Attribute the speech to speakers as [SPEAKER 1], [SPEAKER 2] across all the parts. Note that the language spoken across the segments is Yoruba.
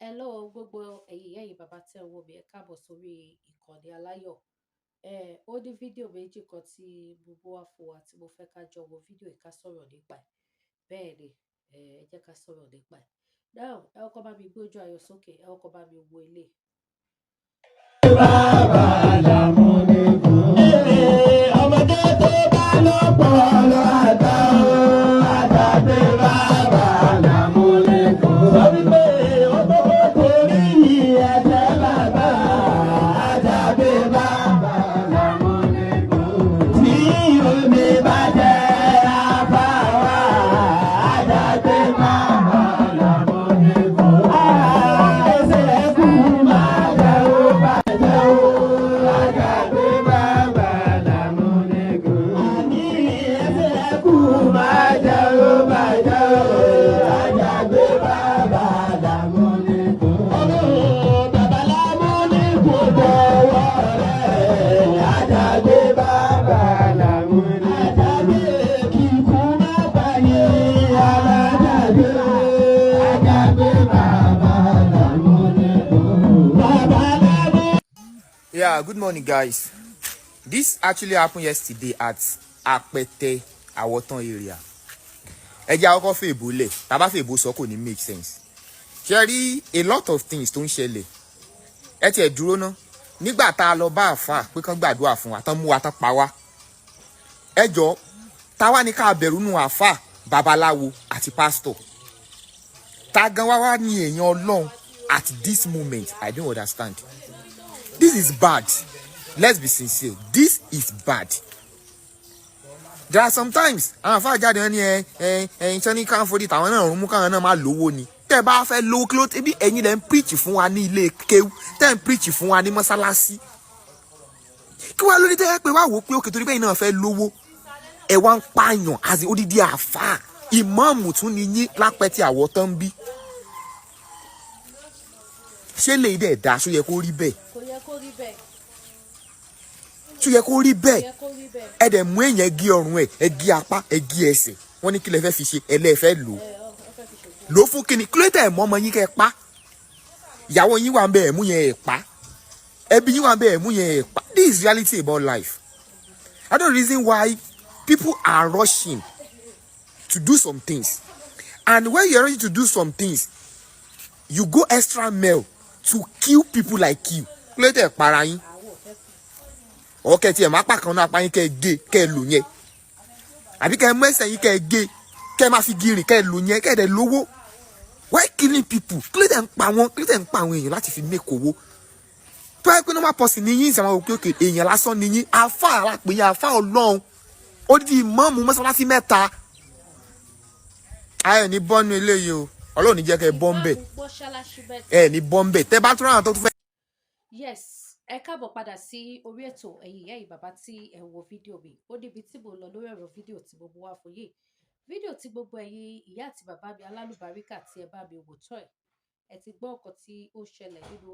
[SPEAKER 1] Hello gbogbo ẹ̀yin ìyá, ẹ̀yin bàbá tí ẹ ń wò mí, ẹ káàbọ̀ sórí ìkànnì aláyọ̀. Ó ní fídíò méjì kan tí mo mú wá fún wa tí mo fẹ́ ká jọ wo fídíò yìí, ká sọ̀rọ̀ nípa ẹ̀. Bẹ́ẹ̀ ni, ẹ jẹ́ ká sọ̀rọ̀ nípa ẹ̀. Now, ẹ kọ́kọ́ bá mi gbójú ayọ̀ sókè, ẹ kọ́kọ́ bá mi wo eléyìí.
[SPEAKER 2] Bàbá làmúnigun. Ọmọdé tó bá lọ́pọlọ àgbà ó, àgbàgbé bàbá làmúnigun. Sọ wípé ọgbọ́n torí ẹ̀jẹ̀ bàbá, àjàgbé bàbá làmúnigun. Tí omi bá jẹ́ àbáwá, àjàgbé bàbá làmúnigun. Ẹsẹ̀ kú máa jẹ́ ó bàjẹ́ ó, àjàgbé bàbá làmúnigun. Àní ẹsẹ̀ kú máa jẹ́ ó bàjẹ́ ó, àjàgbé bàbá làmúnigun. Ọlọ́run bàbá lámúnigun dọ̀wọ́ rẹ̀, àjàgbé bàbá làmúnigun. Àjàgbé kíkú má bàyè alájàgbé, àjàgbé bàbá làmúnigun. Bàbá lámúnigun.
[SPEAKER 3] Yeah, good morning, guys. This actually happened yesterday at Apete Awotan area. Ẹ jẹ́ àkọ́kọ́ fèèbó lẹ̀, tá a bá fèèbó sọ, kò ní make sense. Ṣé rí a lot of things tó ń ṣẹlẹ̀? Ẹ tiẹ̀ dúró ná. Nígbà tá a lọ bá àáfàá pé kán gbàdúrà fún wa, tán mú wa tán pa wá. Ẹ jọ, ta wá ní ká bẹ̀rù nù àáfàá, babaláwo àti pásítọ̀? Ta gan wá wá ní èèyàn Ọlọ́run at this moment? I don't understand. This is bad. Let's be sincere. This is bad. There are sometimes àwọn àfáà jáde, wọn ní ẹ ṣẹ́ ní káwọn forí tàwọn náà rún mú, káwọn náà má lówó ni. Tẹ́ ẹ bá fẹ́ lówó, kí ló bí ẹ̀yin lẹ́ ń preach fún wa ní ilé kéwú, tẹ́ ń preach fún wa ní mọ́sálásí? Kí wàá lórí tẹ́ ẹ pé wá wò ó pé òkè torí bẹ́ẹ̀ náà fẹ́ lówó, ẹ wá ń pààyàn àti odidi àfáà, ìmáàmù tún ni yín lápẹ́tì àwọ̀ tán bí. Ṣé lè dẹ̀ dá? Ṣó yẹ kó rí bẹ́ẹ̀?
[SPEAKER 1] Kò yẹ kó rí bẹ́ẹ̀.
[SPEAKER 3] Ṣó yẹ kó rí
[SPEAKER 1] Kò
[SPEAKER 3] bẹ́ẹ̀?
[SPEAKER 1] yẹ kó rí bẹ́ẹ̀.
[SPEAKER 3] Ẹ dẹ̀ mú èèyàn, gé ọrùn ẹ̀, ẹ gé apá, ẹ gé ẹsẹ̀. Wọ́n ní kí lẹ fẹ́ fi ṣe? Ẹ lẹ́ẹ̀ fẹ́ lò ó.
[SPEAKER 1] Ẹ ọ fẹ́ fi ṣògùn.
[SPEAKER 3] Lò ó fún kíni? Kí ló tẹ̀ mọ́ ọmọ yín kẹ́ ẹ pa? Ìyàwó yín wà ń bẹ, ẹ̀ mú yẹn, ẹ̀ pa. Ẹbí yín wà ń bẹ, ẹ̀ mú yẹn, ẹ̀ pa. This is reality about life. I don't reason why people are rushing to do some things, and when you're ready to do some things, you go extra mile to kill people like you. Kí ló tẹ̀ para yín?
[SPEAKER 1] Àwọn ò fẹ́ kú.
[SPEAKER 3] Ọ̀kẹ́ tiẹ̀ má pa kan náà, apá yín kẹ́ ẹ gé, kẹ́ ẹ lò yẹn, àbí kẹ́ ẹ mú ẹsẹ̀ yín, kẹ́ ẹ gé, kẹ́ ẹ má fi gírìn, kẹ́ ẹ lò yẹn, kẹ́ ẹ dẹ̀ lówó. Why killing people? Kí ló dẹ̀ ń pa wọ́n? Kí ló dẹ̀ ń pa àwọn èèyàn láti fi make owó? Tó yẹ pé normal person ní yín, ìsàmà òkè òkè èèyàn lásán ní yín, àfa alápè yín, àfa Ọlọ́run, ó di ìmáàmù mọ́sálásí mẹ́ta. Ayọ̀ ní bọ́nú eléyìí o. Ọlọ́run ní jẹ́ kẹ́ ẹ bọ́ ń bẹ̀.
[SPEAKER 1] Ìmáàmù mọ́ṣáláṣí mẹ́ta.
[SPEAKER 3] Ẹ ní bọ́ ń bẹ̀ tẹ́ bá tún ráwọn tó tún fẹ́.
[SPEAKER 1] Yes, ẹ káàbọ̀ padà sí orí ètò. Ẹ̀yin ìyá, ẹ̀yin bàbá tí ẹ wo fídíò mi, ó níbi tí mo lọ lórí ọ̀rọ̀ fídíò tí mo mú wá fún yìí. Fídíò tí gbogbo ẹ̀yin ìyá àti bàbá mi alálùbáríkà tí ẹ bá mi wò tán ẹ̀, ẹ ti gbọ́ nǹkan tí ó ṣẹlẹ̀ nínú.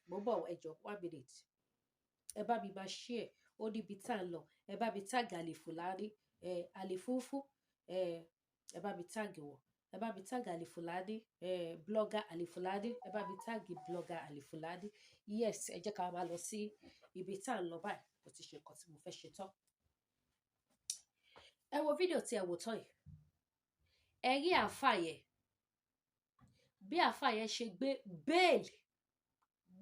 [SPEAKER 1] Mo ń bọ̀, ẹ jọ̀ọ́, one minute. Ẹ bá mi máa share, ó níbi tá à ń lọ. Ẹ bá mi tag Àlèfùlání, ẹ Àlèfúnfún, ẹ bá mi tag wọn. Ẹ bá mi tag Àlèfùlání, ẹ blogger Àlèfùlání. Ẹ bá mi tag blogger Àlèfùlání. Yes, ẹ jẹ́ ká máa lọ sí ibi tá à ń lọ báyìí. Mo ti ṣe nǹkan tí mo fẹ́ ṣe tán. Ẹ wo fídíò tí ẹ wò tán yìí. Ẹ rí àáfà yẹn, bí àáfà yẹn ṣe gbé bale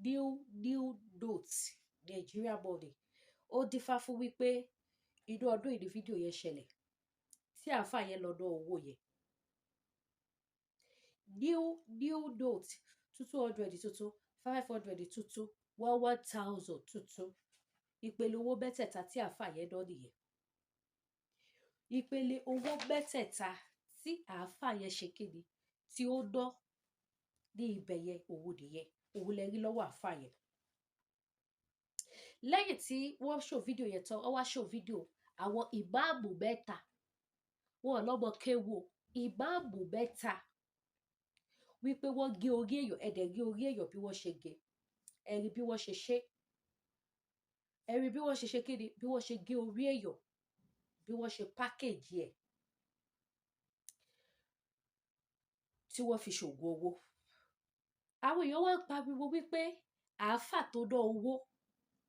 [SPEAKER 1] new new note, Nigeria money. Ó dífá fún wípé inú ọdún yìí ni fídíò yẹn ṣẹlẹ̀ tí àáfà yẹn lọ ná owó yẹn. New new note, 200 tuntun, 500 tuntun, one one thousand tuntun. Ìpele owó mẹ́tẹ̀ẹ̀ta tí àáfà yẹn ná nìyẹn. Ìpele owó mẹ́tẹ̀ẹ̀ta tí àáfà yẹn ṣe kíni, tí ó ná ní ibẹ̀ yẹn, òun nìyẹn. Òun lẹ rí lọ́wọ́ àáfà yẹn. Lẹ́yìn tí wọ́n ṣò fídíò yẹn tán, wọ́n wá ṣò fídíò àwọn ìmáàmù mẹ́ta. Wọn ò lọ́mọ kéwu o, ìmáàmù mẹ́ta, wípé wọ́n gé orí èèyàn. Ẹ̀dẹ̀ rí orí èèyàn bí wọ́n ṣe gé. Ẹ rí bí wọ́n ṣe ṣe, ẹ rí bí wọ́n ṣe ṣe kíni, bí wọ́n ṣe gé orí èèyàn, bí wọ́n ṣe package ẹ̀ tí wọ́n fi ṣògùn owó. Àwọn èèyàn wá ń pariwo wípé àáfà tó ná owó,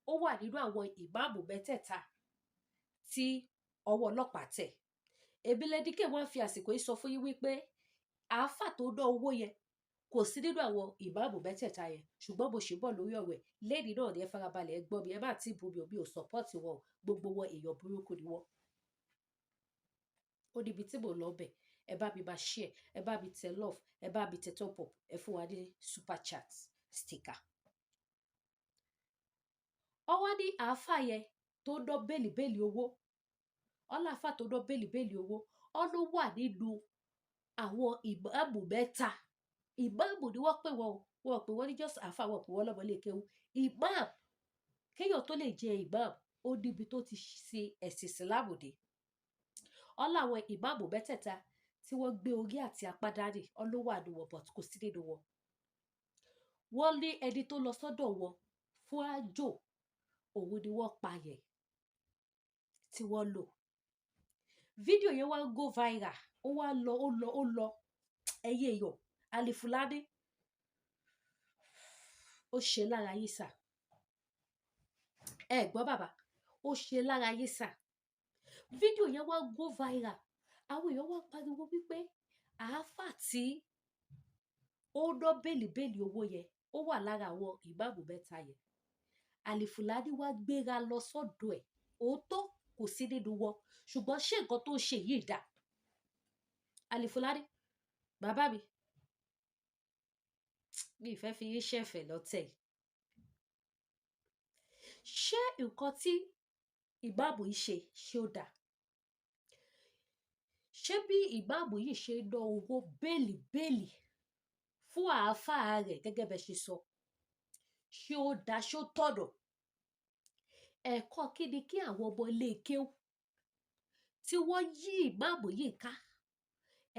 [SPEAKER 1] ó wà nínú àwọn ìmáàmù mẹ́tẹ̀ẹ̀ta tí ọwọ́ ọlọ́pàá tẹ̀. Èmi Lady K wọ́n fi àsìkò yìí sọ fún yín wípé àáfà tó ná owó yẹn kò sí nínú àwọn ìmáàmù mẹ́tẹ̀ẹ̀ta yẹn, ṣùgbọ́n mo ṣì ń bọ̀ lórí ọ̀rọ̀ ẹ̀ lẹ́ni náà ni. Ẹ farabalẹ̀, ẹ gbọ́ mi. Ẹ má tí ì bú mi ò, mi ò support wọn o. Gbogbo wọn, èèyàn burúkú ni wọ́n. Ó níbi tí mò ń lọ bẹ̀. Ẹ bá mi máa share, ẹ bá mi tẹ love, ẹ bá mi tẹ top up, ẹ fún wa ní super chat sticker. Ọwọ́ ní àáfà yẹn tó ná bẹ́ẹ̀lì owó, ọlọ́àfà tó ná bẹ́ẹ̀lì owó, ọ ló wà nínú àwọn ìmáàmù mẹ́ta. Ìmáàmù ni wọ́n pè wọ́n o. Wọ́n pè wọ́n ní just àáfà, wọ́n pè wọ́n lọ́mọlé kéwú. Ìmáàmù, kéèyàn tó lè jẹ ìmáàmù, ó níbi tó ti ṣe ẹ̀sìn ìsìlámù dé. Ọláwọn ìmáàmù mẹ́tẹ̀ẹ̀ta tí wọ́n gbé orí àti apá dání, ọlọ́wà nù wọn, but kò sí nínú wọn. Wọ́n ní ẹni tó lọ sọ́dọ̀ wọn fún àjò, òun ni wọ́n pa yẹn tí wọ́n lò. Fídíò yẹn wá ń go viral, ó wá lọ, ó lọ, ó lọ. Ẹyẹ èèyàn, Alifulani, ó ṣe lára yín sà. Ẹ gbọ́ bàbá, ó ṣe lára yín sà. Fídíò yẹn wá ń go viral, àwọn èèyàn wá ń pariwo wípé àáfà tí ó ná bẹ́ẹ̀lì owó yẹn, ó wà lára àwọn ìmáàmù mẹ́ta yẹn. Alifulani wá gbéra lọ sọ́dọ̀ ẹ̀. Òótọ́, kò sí nínú wọn, ṣùgbọ́n ṣé nǹkan tó ń ṣe yìí dà? Alifulani, bàbá mi, mi ì fẹ́ fi yín ṣẹ̀fẹ̀ lọ́tẹ̀ yìí. Ṣé nǹkan tí ìmáàmù yìí ṣe, ṣé ó dáa? Ṣé bí ìmáàmù yìí ṣe ń ná owó bẹ́ẹ̀lì fún àáfàá rẹ̀ gẹ́gẹ́ bẹ́ẹ̀ ṣe sọ, ṣé ó dáa? Ṣé ó tọ̀nà? Ẹ̀kọ́ kí ni kí àwọn ọmọ ilé kéwú tí wọ́n yí ìmáàmù yìí ká,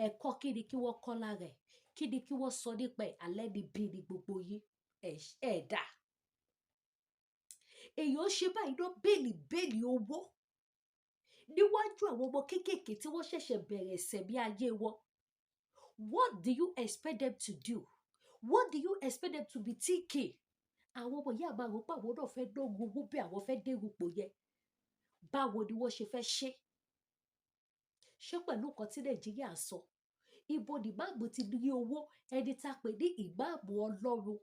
[SPEAKER 1] ẹ̀kọ́ kí ni kí wọ́n kọ́ lára ẹ̀? Kí ni kí wọ́n sọ nípa ẹ̀? Alẹ́ ni bí ni gbogbo yín ẹ̀ dà. Èèyàn ṣe báyìí, ná bẹ́ẹ̀lì owó níwájú àwọn ọmọ kéékèèké tí wọ́n ṣẹ̀ṣẹ̀ bẹ̀rẹ̀ ìsẹ̀mí ayé wọn. What do you expect them to do? What do you expect them to be thinking? Àwọn ọmọ yìí àmọ́ àwọn pé àwọn náà fẹ́ dógun owó bí àwọn fẹ́ dérúpò yẹn. Báwo ni wọ́n ṣe fẹ́ ṣe? Ṣé pẹ̀lú nǹkan tí Nàìjíríà sọ? Ibo ni ìmáàmù ti rí owó, ẹni tá a pè ní ìmáàmù Ọlọ́run?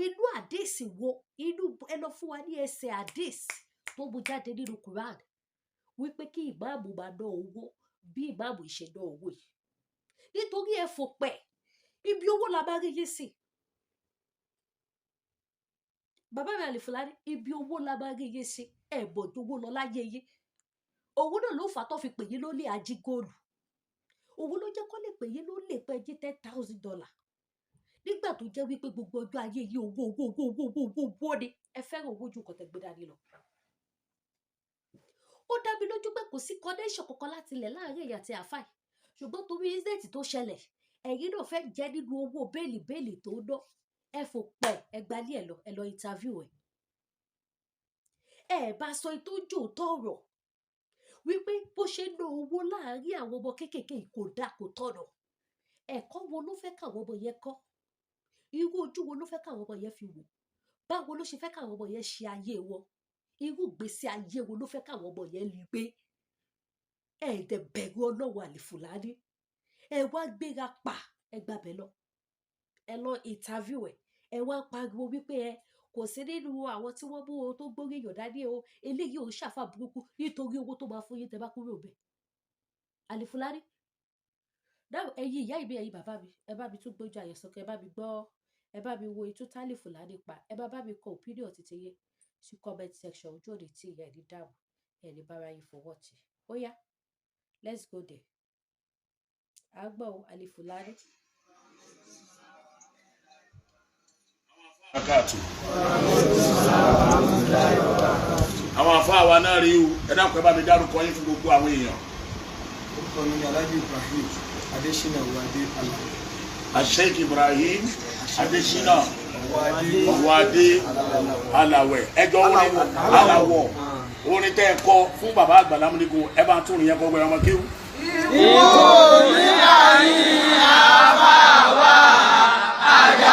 [SPEAKER 1] Inú àdéhìsì wo, inú ẹ lọ fún wa ní ẹsẹ̀ àdéhìsì tó mú jáde nínú Quran wípé kí ìmáàmù máa ná owó bí ìmáàmù ṣe ná owó yìí? Nítorí ẹ fò pẹ̀, ibi owó la máa rí yín sí. Bàbá mi Àlìfùlání, ibi owó la máa rí yín sí. Ẹ bọ̀ ju owó lọ láyé yín. Owó náà ló fà á tó fi pè yín lólè ajígóòlù. Òun ló jẹ́ kó lè pè yín lólè pé jí $10,000, nígbà tó jẹ́ wípé gbogbo ọjọ́ ayé yìí, owó, owó, owó, owó, owó, owó, owó ni. Ẹ fẹ́ràn owó ju nǹkan tẹ́ gbé dání lọ. Ó dá mi lójú pé kò sí connection kankan láti ilẹ̀ láàrin èèyàn àti àfáì, ṣùgbọ́n torí incident tó ṣẹlẹ̀, ẹ̀yin náà fẹ́ jẹ́ nínú owó bẹ́ẹ̀lì tó ná. Ẹ fò pẹ̀, ẹ gbalé ẹ lọ, ẹ lọ interview ẹ. Ẹ bá sọ ètò òjò tọrọ wípé bó ṣe ń ná owó láàrin àwọn ọmọ kéékèèké yìí kò dáa, kò tọ̀nà. Ẹ̀kọ́ wo ló fẹ́ káwọn ọmọ yẹn kọ́? Irú ojú wo ló fẹ́ káwọn ọmọ yẹn fi wò? Báwo ló ṣe fẹ́ káwọn ọmọ yẹn ṣe ayé wọn? Irú ìgbésí ayé wo ló fẹ́ káwọn ọmọ yẹn gbé? Ẹ dẹ̀ bẹ̀rù Ọlọ́run, Àlìfùlání. Ẹ wá gbéra pa, ẹ gbàbẹ lọ, ẹ lọ interview ẹ. Ẹ wá pariwo wípé ẹ kò sí nínú àwọn tí wọ́n mú o tó gbórí èèyàn dání o. Eléyìí ò ń ṣàfà burúkú nítorí owó tó máa fún yín tẹ́ bá kúrò bẹ́ẹ̀. Àlìfùlání dáhùn. Ẹ̀yin ìyá ìbí, ẹ̀yin bàbá mi, ẹ bá mi tún gbójú àyẹ̀ sókè, ẹ bá mi gbọ́, ẹ bá mi wo itú tálífùlání pa. Ẹ bá bá mi kọ opinion títí yé sí comment section. Ojú òde tí ìyá ẹ̀ ní dààmú, ẹ̀ ní bára yín fọwọ́ tì. Ó yá, let's go there. À ń gbọ́ o, Àlìfùlání.
[SPEAKER 4] Barakatu. Àwọn àfáà wa náà rí o. Ẹ dákun, ẹ bá mi dárúkọ yín fún gbogbo àwọn èèyàn.
[SPEAKER 5] Orúkọ mi ni Alhaji Ibrahim Adesina Owóadé Alao.
[SPEAKER 4] Sheikh Ibrahim Adesina
[SPEAKER 5] Owóadé.
[SPEAKER 4] Ọwọ́adé Alawẹ. Ẹjọ, orin Alawọ, orin tẹ ẹ kọ fún bàbá àgbà Lámúnigun, ẹ bá tún ìyẹn kọ gbẹ ọmọ kéwù.
[SPEAKER 2] Ikú ní àárín àbá wa àjà.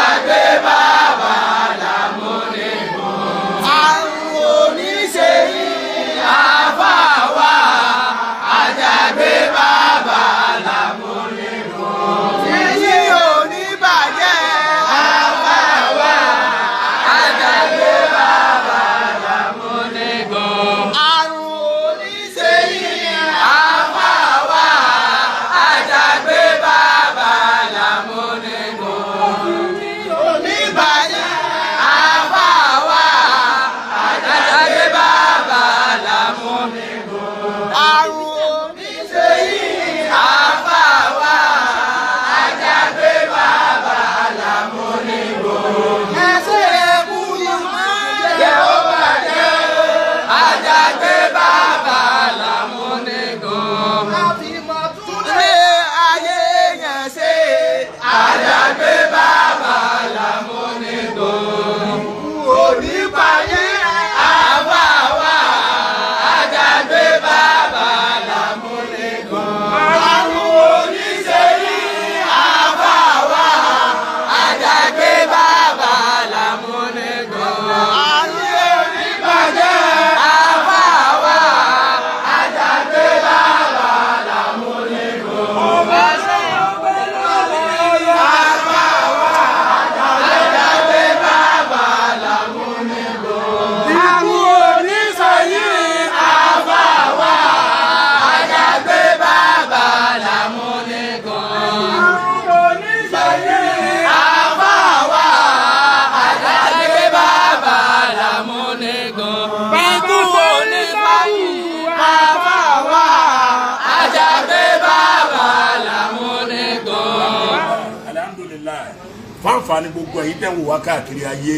[SPEAKER 4] Fáǹfààní gbogbo ẹ̀yin tẹ́ ń wò wá káàkiri ayé,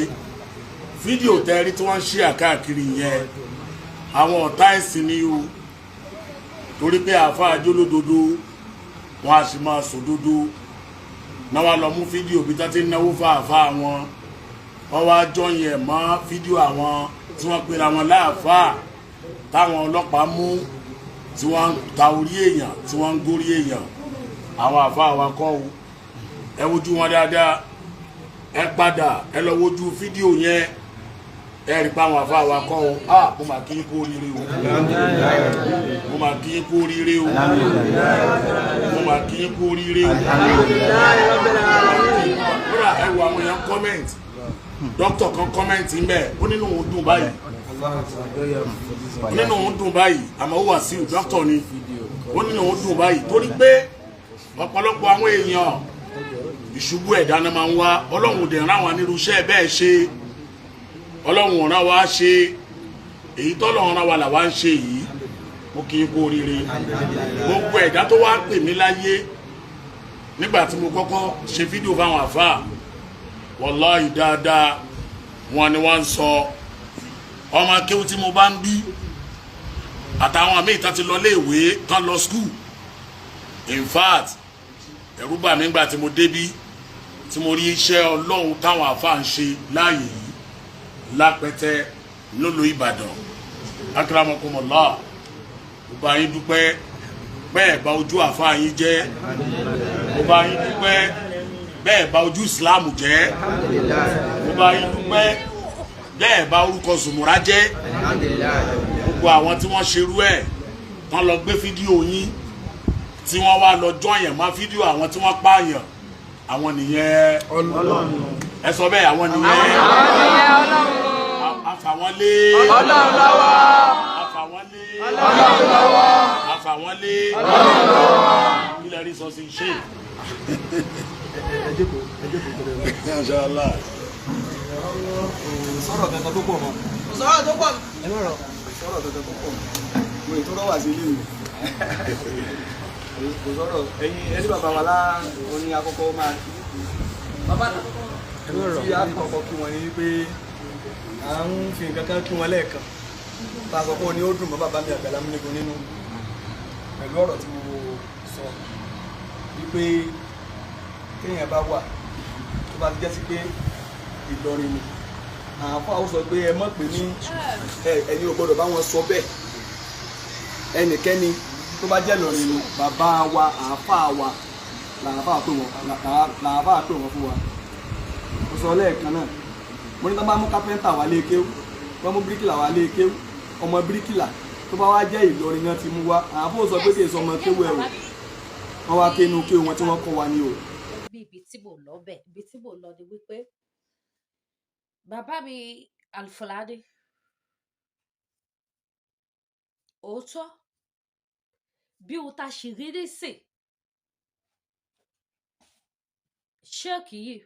[SPEAKER 4] fídíò tẹ́ rí tí wọ́n ń ṣí àkáàkiri yẹn, àwọn ọ̀tá ẹ̀sìn ni o, torí pé àáfàá jólódodo wọn a sì máa sòdodo náà. Wá lọ mú fídíò bí tán ti ń náwó fáàfáà wọn, wọ́n wá jọyìn ẹ̀ mọ́ fídíò àwọn tí wọ́n pera wọn láàfáà táwọn ọlọ́pàá mú, tí wọ́n ń ta orí èèyàn, tí wọ́n ń górí èèyàn. Àwọn àfáà wa kọ́ o. Ẹ wojú wọn dáadáa, ẹ padà ẹ lọ wojú fídíò yẹn, ẹ rí pa àwọn àfáà wa kọ́ o. A mo máa kí yín kú oríire o, mo máa kí yín kú oríire o, mo máa kí yín kú oríire o. Kódà ẹ wo àwọn èèyàn comment, dókítà kan comment ń bẹ̀, ó nínú òun dùn báyìí, ó nínú òun dùn báyìí. Àmọ́ ó wà sí dókítà ni, ó nínú òun dùn báyìí torí pé ọ̀pọ̀lọpọ̀ àwọn èèyàn, ìṣubú ẹ̀dá náà máa ń wá. Ọlọ́run dẹ̀ rán àwọn onírúurú bẹ́ẹ̀ ṣe, Ọlọ́run rán wa ṣe èyí tọ́lọ́run rán wa làwa ń ṣe yìí. Mo kì í kú oríire gbogbo ẹ̀dá tó wá pè mí láyé. Nígbà tí mo kọ́kọ́ ṣe fídíò fáwọn àfáà, wàláhì, dáadáa wọn ni wọ́n ń sọ. Ọmọ akéwù tí mo bá ń bí àtàwọn míì tán ti lọ léèwé, tán lọ school, in fact, ẹ̀rù bà mí nígbà tí mo débí, tí mo rí iṣẹ́ Ọlọ́run táwọn àfáà ń ṣe láàyè yìí lápẹtẹ nílùú Ìbàdàn. Akramakumullah, mo bá yín dúpẹ́ bẹ́ẹ̀ bá ojú àfáà yín jẹ́. Mo bá yín dúpẹ́ bẹ́ẹ̀ bá ojú Ìsìláàmù jẹ́. Mo bá yín dúpẹ́ bẹ́ẹ̀ bá orúkọ Zùmùrà jẹ́. Gbogbo àwọn tí wọ́n ṣerú ẹ̀ tán lọ gbé fídíò yín, tí wọ́n wá lọ jọyàn mọ́ fídíò àwọn tí wọ́n pààyàn, àwọn nìyẹn. Ẹ sọ bẹ́ẹ̀, àwọn nìyẹn. Àfàwọn lé
[SPEAKER 2] Ọlọ́run lọ́wọ́.
[SPEAKER 4] Àfàwọn lé
[SPEAKER 2] Ọlọ́run lọ́wọ́.
[SPEAKER 4] Àfàwọn lé
[SPEAKER 2] Ọlọ́run lọ́wọ́.
[SPEAKER 4] Kí lẹ rí sọ sí ṣe?
[SPEAKER 5] Ẹ jókòó, ẹ jókòó tẹ́lẹ̀ lọ.
[SPEAKER 4] Inshallah.
[SPEAKER 5] Kò sọ̀rọ̀ kankan tó pọ̀ mọ́.
[SPEAKER 2] Kò sọ̀rọ̀ tó pọ̀.
[SPEAKER 5] Ẹ má rọ. Kò sọ̀rọ̀ kankan tó pọ̀ mọ́. Mo ètò rọ̀ wá sí ilé mi. Kò sọ̀rọ̀ ẹ̀yin ẹni bàbá wa lá oní akọ́kọ́ máa kí.
[SPEAKER 2] Bàbá
[SPEAKER 5] Tí a kọ́kọ́ kí wọn ni wípé à ń fi nǹkan kan kí wọn lẹ́ẹ̀kan. Tá a sọ pé ó ní ó dùn mọ́ bàbá mi Àgbàlá Múnigun nínú pẹ̀lú ọ̀rọ̀ tí mo sọ wípé téèyàn bá wà tó bá ti jẹ́ sí pé Ìlọrin ni àáfàá, ó sọ pé ẹ mọ̀ pé ní ẹ̀yin ò gbọ́dọ̀ bá wọn sọ bẹ́ẹ̀. Ẹnikẹ́ni tó bá jẹ́ Ìlọrin ni bàbá wa, àáfàá wa làáfàá pè wọ́n fún wa. Mo sọ lẹ́ẹ̀kan náà, mo ní tó bá mú kápẹ́ńtà wá lé kéwú, wọ́n mú bíríkìlà wá lé kéwú, ọmọ bíríkìlà tó bá wá jẹ́ Ìlọrin náà ti mú wá, àáfàá ó sọ pé kì í sọ ọmọ kéwú ẹ̀ o, wọ́n wá ké inú kéwú wọn tí wọ́n kọ́ wa ní o.
[SPEAKER 1] Bí ibi tí mò ń lọ bẹ́ẹ̀, ibi tí mò ń lọ ni wípé bàbá mi Alfulani, òótọ́ bí ohun tá a ṣì rí nísìn, ṣéèkì yìí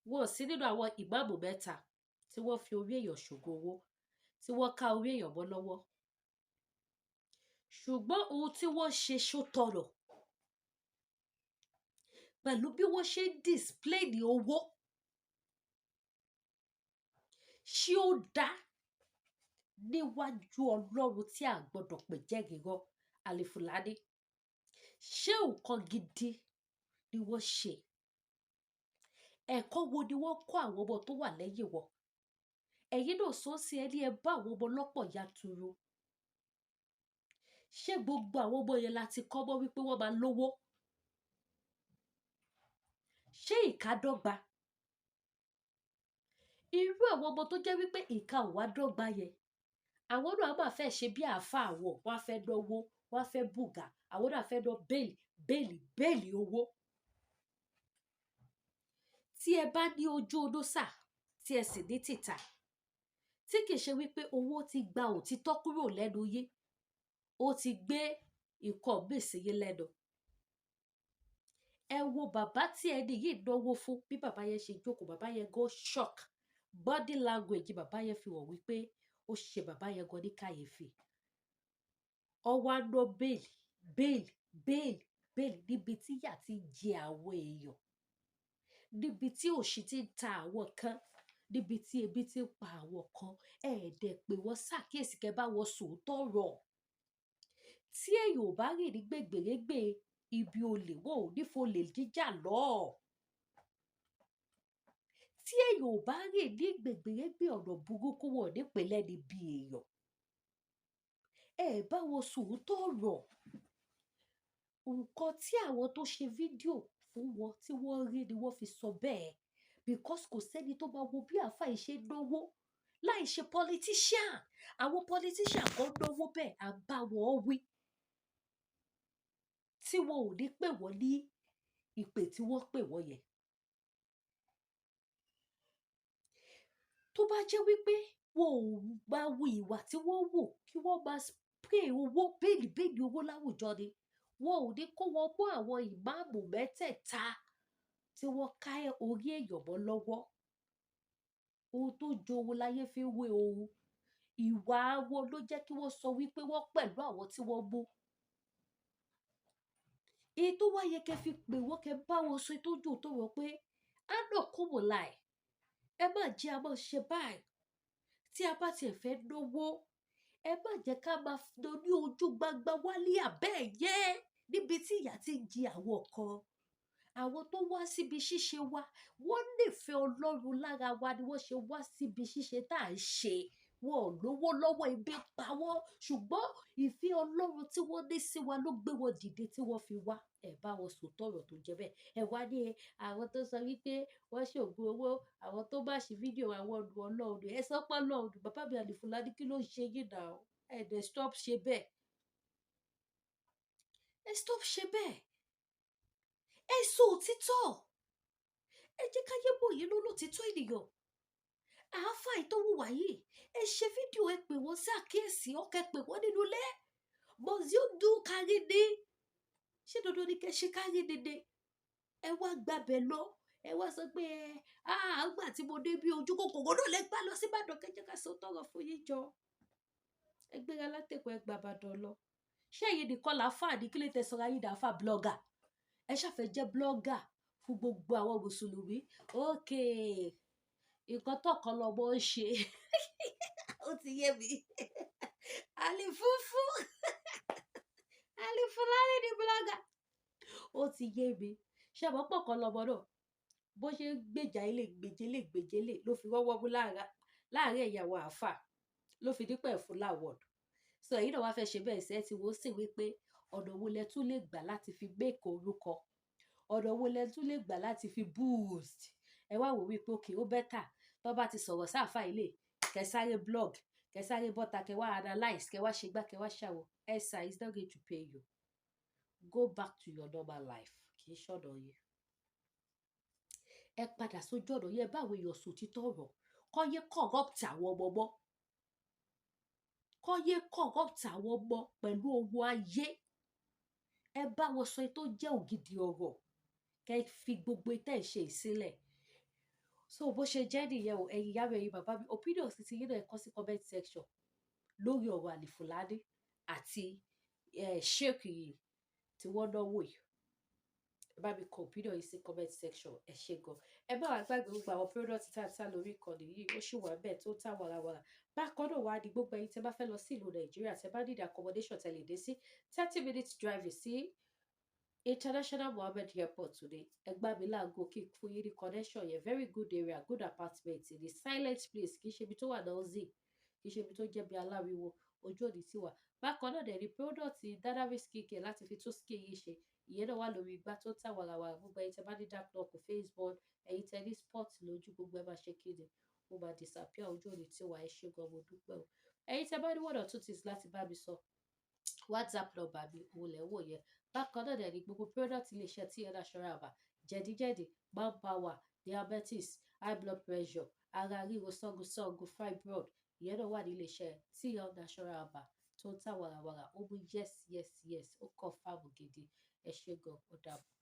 [SPEAKER 1] wọn ò sí nínú àwọn ìmáàmù mẹ́ta tí wọ́n fi orí èèyàn ṣògo owó, tí wọ́n ká orí èèyàn mọ́ lọ́wọ́. Ṣùgbọ́n ohun tí wọ́n ṣe ṣó tọrọ pẹ̀lú bí wọ́n ṣe ń display ní owó, ṣé ó dá níwájú Ọlọ́run tí a gbọ́dọ̀ pè jẹ́rìí rọ? Alifulani, ṣé nǹkan gidi ni wọ́n ṣe? Ẹ̀kọ́ wo ni wọ́n kọ́ àwọn ọmọ tó wà lẹ́yìn wọn? Ẹ̀yin náà sọ sí ẹni ẹ bá àwọn ọmọ lọ́pọ̀ yanturu. Ṣé gbogbo àwọn ọmọ yẹn láti kọ́ mọ́ wípé wọ́n máa lówó? Ṣé ìka dọ́gba? Irú àwọn ọmọ tó jẹ́ wípé ìka ò wá dọ́gba yẹn, àwọn náà máa fẹ́ ṣe bí àáfàá wọn, wọ́n á fẹ́ náwó, wọ́n á fẹ́ bùgà, àwọn náà fẹ́ ná bale bale bale owó. Tí ẹ bá ní ojú onúsà, tí ẹ sì ní tìta, tí kì í ṣe wípé owó ti gba òtítọ́ kúrò lẹ́nu yín, ó ti gbé nǹkan míì sí yín lẹ́nu. Ẹ wo bàbá tí ẹni yìí náwó fún, bí bàbá yẹn ṣe jókòó, bàbá yẹn go shock. Body language bàbá yẹn fi hàn wípé ó ṣe bàbá yẹn gan ní kàyéfì. Ọwọ́ á ná bale bale bale bale níbi tí ìyà ti ń jẹ àwọn èèyàn. Níbi tí òṣì ti ń ta àwọn kan, níbi tí ebi ti ń pa àwọn kan, ẹ̀ẹ́dẹ̀ pé wọ́n ṣàkíyèsí kẹ́ bá wọn sòótọ́ ọ̀rọ̀. Tí èèyàn ò bá rìn ní gbègbèrègbè ibi olè, wọn ò ní folè jíjà lọ. Tí èèyàn ò bá rìn ní gbègbèrègbè ọ̀nà burúkú, wọn ò ní pè lẹ́ni bí èèyàn. Ẹ bá wọn sòótọ́ ọ̀rọ̀. Nǹkan tí àwọn tó ṣe fídíò fún wọn tí wọ́n rí ni wọ́n fi sọ bẹ́ẹ̀, because kò sẹ́ni tó máa wo bí àáfàá yìí ṣe ń náwó láì ṣe politician. Àwọn politician kan náwó bẹ́ẹ̀, à ń bá wọn wí, tí wọn ò ní pè wọ́n ní ìpè tí wọ́n pè wọ́n yẹn. Tó bá jẹ́ wípé wọn ò máa wu ìwà tí wọ́n wò kí wọ́n máa spray owó bẹ́ẹ̀lì bẹ́ẹ̀lì owó láwùjọ ni, wọn ò ní kó wọn mọ́ àwọn ìmáàmù mẹ́tẹ̀ẹ̀ta tí wọ́n ká orí èèyàn mọ́ lọ́wọ́. Ohun tó jo ohun láyé fi ń wé ohun. Ìwà wọn ló jẹ́ kí wọ́n sọ wípé wọ́n pẹ̀lú àwọn tí wọ́n mú. Èyí tó wá yẹ kẹ́ fi pè wọ́n, kẹ́ bá wọn sọ tó jò tó rọ pé á nà kó wò láì. Ẹ má jẹ́ a máa ṣe báyìí. Tí a bá tiẹ̀ fẹ́ náwó, ẹ má jẹ́ ká máa lọ ní ojú gbangba wálé àbẹ́ yẹ níbi tí ìyà ti ń jẹ àwọn kan. Àwọn tó wá síbi ṣíṣe wa, wọ́n nífẹ̀ẹ́ Ọlọ́run lára wa ni wọ́n ṣe wá síbi ṣíṣe tá à ń ṣe. Wọn ò lówó lọ́wọ́, ebi ń pa wọ́n, ṣùgbọ́n ìfẹ́ Ọlọ́run tí wọ́n ní sí wa ló gbé wọn dìde tí wọ́n fi wá. Ẹ bá wọn sòótọ́ ọ̀rọ̀ tó jẹ́ bẹ́ẹ̀. Ẹ wá ní àwọn tó sọ wípé wọ́n ṣògùn owó, àwọn tó bá ṣe fídíò àwọn ọdún Ọlọ́run. Ẹ sọ pé Ọlọ́run, bàbá mi Àlìfùlání, kí ló ń ṣe yín náà? Ẹ dẹ̀ stop ṣe bẹ́ẹ̀. Ẹ stop ṣe bẹ́ẹ̀. Ẹ sọ òtítọ́. Ẹ jẹ́ ká yé mọ̀ yín lólótítọ́ ènìyàn. Àáfàá yìí tó wùwà yìí, ẹ ṣe fídíò, ẹ pè wọ́n sí àkíyèsí, ọkẹ́ pè wọ́n nínú ilé. Must you do kárí ni? Ṣé dandan ni kẹ́ ṣe kárí dédé? Ẹ wá gbàbẹ̀ lọ. Ẹ wá sọ pé ẹ àgbà tí mo dé bí ojú kòkòrò náà lè gbà lọ sí Ìbàdàn, kẹjẹ ká sọ tọrọ fún yín jọ. Ẹ gbéra látẹ̀kọ̀, ẹ gbà Ìbàdàn lọ. Ṣé èyí nìkan làáfàá ní kí lè tẹ sọ̀rọ̀ ayé dàáfà blogger? Ẹ ṣàfẹ́ jẹ́ blogger fún gbogbo àwọn mùsùlùmí. Okay, nǹkan tọkàn lọmọ ń ṣe ó ti yé mi. Àlìfúnfún Àlìfúnlárì ní blogger, ó ti yé mi. Ṣé àmọ́ pọ̀kan lọmọ náà bó ṣe ń gbèjà ilé gbèjé lè gbèjé lè ló fi rọ́wọ́ mú láàárín ẹ̀yàwó àáfà ló fi dípẹ̀ fún láwọ̀dù. So èyí náà wá fẹ́ ṣe bẹ́ẹ̀ sí ẹ ti wo sí wípé ọ̀nà wo lẹ tún lè gbà láti fi make orúkọ, ọ̀nà wo lẹ tún lè gbà láti fi boost. Ẹ wá wò wípé okay, ó better tó bá ti sọ̀rọ̀ sáfà ilé, kẹ sáré blog, kẹ sáré bọ́ta, kẹ wá analyse, kẹ wá ṣe gbá, kẹ wá ṣàwọ̀. Ẹ sà, it's not going to pay you. Go back to your normal life. Kì í ṣọ̀nà yìí. Ẹ padà sójú ọ̀nà yẹn, báwo èèyàn sọ òtítọ́ ọ̀rọ̀, kọ́ yé corrupt àwọn ọmọ mọ́, kọ́ yé corrupt àwọn ọmọ pẹ̀lú owó ayé. Ẹ bá wọn sọ tó jẹ́ ògidì ọ̀rọ̀, kẹ́ fi gbogbo tẹ́ ẹ̀ ṣe ìsílẹ̀. So bó ṣe jẹ́ nìyẹn o. Ẹ̀yin ìyá mi, ẹ̀yin bàbá mi, opinion sì ti yín náà, ẹ kọ sí comment section lórí ọ̀rọ̀ Àlìfùlání àti sheik yìí tí wọ́n náwó yìí. Ẹ bá mi kọ opinion yìí sí comment section. Ẹ ṣé gan. Ẹ má wàá gbàgbé gbogbo àwọn product tá a tà lórí ìkànnì yìí, ó sì wà bẹ́ẹ̀ tó ń tà wàràwàrà. Bákan náà wá ní gbogbo ẹ̀yin tẹ́ bá fẹ́ lọ sí ìlú Nàìjíríà, tẹ́ bá need accommodation, tẹ́ lè dé sí 30 minutes drive sí International Mohammed Airport today, ẹ gbá mi láago kí n fún yín ní connection yẹn. Very good area, good apartment in a silent place, kì í ṣe ibi tó wà noisy, kì í ṣe ibi tó jẹ́ bí aláriwo. Ojú òní ti wà. Bákan náà dẹ̀ ní product Dynamic Skin Care láti fi tún skin yìí ṣe, ìyẹn náà wà lórí igbá tó tà wàràwàrà. Gbogbo ẹ̀yin tẹ́ bá ní dark knuckle, face burn, ẹ̀yin tẹ́ ní spot lójú, gbogbo ẹ máa ṣe kíni, ó máa disappear. Ojú òní ti wà. Ẹ ṣé gan, mo dúpẹ́ o. Ẹ̀yin tẹ́ bá ní one or two things láti bá mi sọ, WhatsApp number mi òun lẹ̀ ń wò yẹn. Bákan náà dẹ̀ ní gbogbo product iléeṣẹ́ tí ẹ natural herbal, jẹ̀díjẹ̀dí, manpower, diabetes, high blood pressure, ara ríro, sọ́gun-sọ́gun, fibroid, ìyẹn náà wà ní iléeṣẹ́ TL Natural Herbal tó ń tà wàràwàrà. Ó mú yes yes yes, ó confirm gidi. Ẹ ṣé gan, ó dàbọ̀.